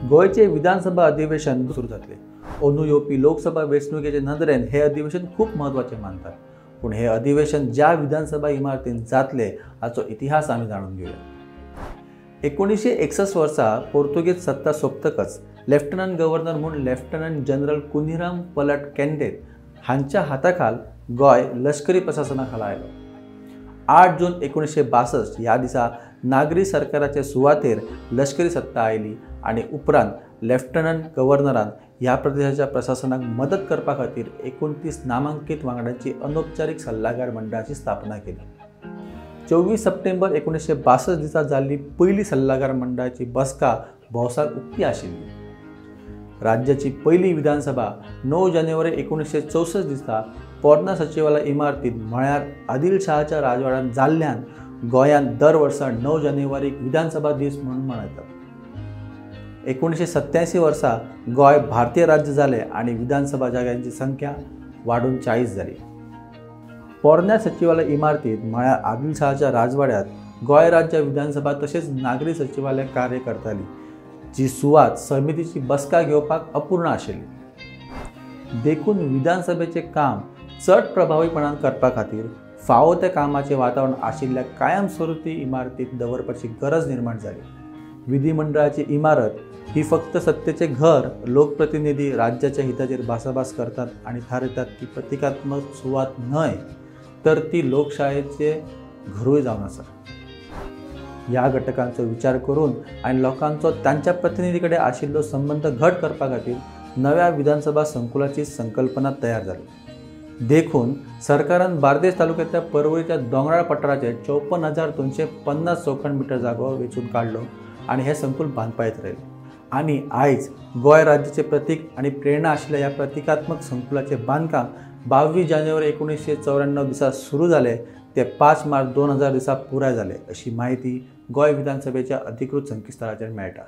गोंयचे विधानसभा अधिवेशन सुरू जातलें. अंदू येवपी लोकसभा वेंचणुकेचे नदरेन हें अधिवेशन खूब म्हत्वाचें मानतात. पूण हें अधिवेशन ज्या विधानसभा इमारतीन जातलें हाचो इतिहास आमी जाणून घेवया. 1961 वर्सा पोर्तुगीज सत्ता सोंपतकच लेफ्टनंट गव्हर्नर म्हूण लेफ्टनंट जनरल कुन्हीराम पलट केंडेत हांच्या हाताखाल गोंय लश्करी प्रशासना खाला आयलो. 8 जून 1962 ह्या दिसा नागरी सरकाराचे सुवातेर लश्करी सत्ता आयली आनी उपरांत लेफ्टनंट गव्हर्नरान ह्या प्रदेशाच्या प्रशासनाक मदत करपा खातीर 29 नामांकीत वांगड्यांची अनौपचारीक सल्लागार मंडळाची स्थापना केली. 24 सप्टेंबर 1962 दिसा जाल्ली पयली सल्लागार मंडळाची बसका भौसाक उक्ती आशिल्ली. राज्याची पयली विधानसभा 9 जानेवारी 1964 दिसा पोरना सचिवालय इमारतींत म्हळ्यार आदिलशहाच्या राजवाड्यांत जाल्ल्यान गोंयांत दर वर्सा 9 जानेवारीक विधानसभा दीस म्हणून मनयतात. 1987 वर्सा गोंय भारतीय राज्य जालें आनी विधानसभा जाग्यांची संख्या वाडून 40 जाली. पोरन्या सचिवालय इमारतींत म्हळ्यार आदिलशहाच्या राजवाड्यांत गोंय राज्य विधानसभा तशेंच नागरी सचिवालय कार्य करताली, जी सुवात समितीची बसका घेवपाक अपूर्ण आशिल्ली. देखून विधानसभेचें काम चड प्रभावीपणान करपा खातीर फावो त्या कामाचें वातावरण आशिल्ल्या कायमस्वरूपी इमारतींत दवरपाची गरज निर्माण जाली. विधिमंडळाची इमारत ही फक्त सत्तेचें घर, लोकप्रतिनिधी राज्याच्या हिताचेर भासाभास करतात आनी थारयतात ती प्रतिकात्मक सुवात न्हय, तर ती लोकशायेचें घरूय जावन आसा. ह्या घटकांचो विचार करून आनी लोकांचो तांच्या प्रतिनिधी कडेन आशिल्लो संबंद घट करपा खातीर नव्या विधानसभा संकुलाची संकल्पना तयार जाली. देखून सरकारान बार्देस तालुक्यांतल्या परवरीच्या दोंगराळ पठाराचेर 54,250 चौखण मिटर जागो वेंचून काडलो आनी हें संकुल बांदपा थारायलें. आनी आयज गोंय राज्याचें प्रतीक आनी प्रेरणा आशिल्ल्या ह्या प्रतिकात्मक संकुलाचें बांदकाम 22 जानेवारी 1994 दिसा सुरू जालें ते 5 मार्च 2000 दिसा पुराय जालें, अशी म्हायती गोंय विधानसभेच्या अधिकृत संकेतस्थळाचेर मेळटा.